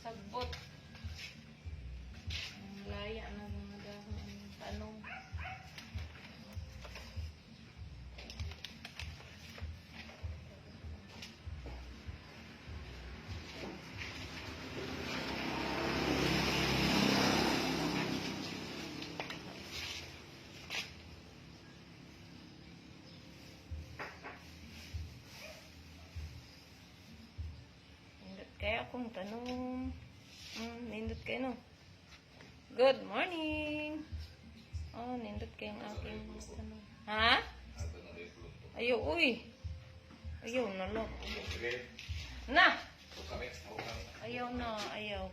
Sagbot. Ang laya ng mga dahon. Tanong. Nindot kayo akong tanong. Nindot kayo, no? Good morning! Oh, nindot kayo ang aking tanong. Ha? Ayaw, uy! Ayaw na lang. Na! Ayaw na, ayaw.